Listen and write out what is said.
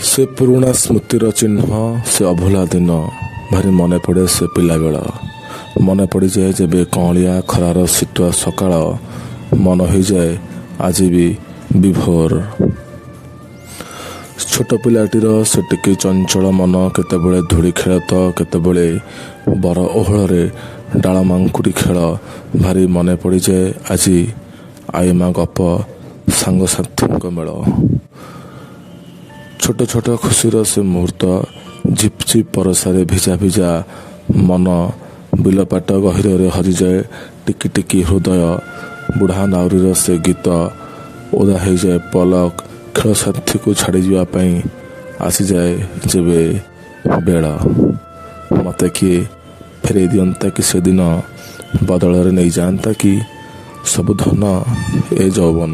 ସେ ପୁରୁଣା ସ୍ମୃତିର ଚିହ୍ନ, ସେ ଅଭୁଲା ଦିନ, ଭାରି ମନେ ପଡ଼େ ସେ ପିଲାବେଳ। ମନେ ପଡ଼ିଯାଏ ଯେବେ କଅଁଳିଆ ଖରାର ଶୀତୁଆ ସକାଳ, ମନ ହୋଇଯାଏ ଆଜି ବି ବିଭୋର। ଛୋଟ ପିଲାଟିର ସେ ଟିକି ଚଞ୍ଚଳ ମନ କେତେବେଳେ ଧୂଳି ଖେଳ ତ କେତେବେଳେ ବର ଓହଳରେ ଡାଳ ମାଙ୍କୁଡ଼ି ଖେଳ, ଭାରି ମନେ ପଡ଼ିଯାଏ ଆଜି ଆଈମା ଗପ, ସାଙ୍ଗସାଥୀଙ୍କ ମେଳ। ଛୋଟ ଛୋଟ ଖୁସିର ସେ ମୁହୂର୍ତ୍ତ, ଝିପଝିପ୍ ବରଷାରେ ଭିଜା ଭିଜା ମନ, ବିଲପାଟ ଗହୀରରେ ହଜିଯାଏ ଟିକି ଟିକି ହୃଦୟ, ବୁଢ଼ା ନାଉରୀର ସେ ଗୀତ, ଓଦା ହେଇଯାଏ ପଲକ, ଖେଳସାଥୀକୁ ଛାଡ଼ିଯିବା ପାଇଁ ଆସିଯାଏ ଯେବେ ବେଳ। ମୋତେ କିଏ ଫେରେଇ ଦିଅନ୍ତା କି ସେଦିନ, ବଦଳରେ ନେଇଯାଆନ୍ତା କି ସବୁ ଧନ ଏ ଯୌବନ।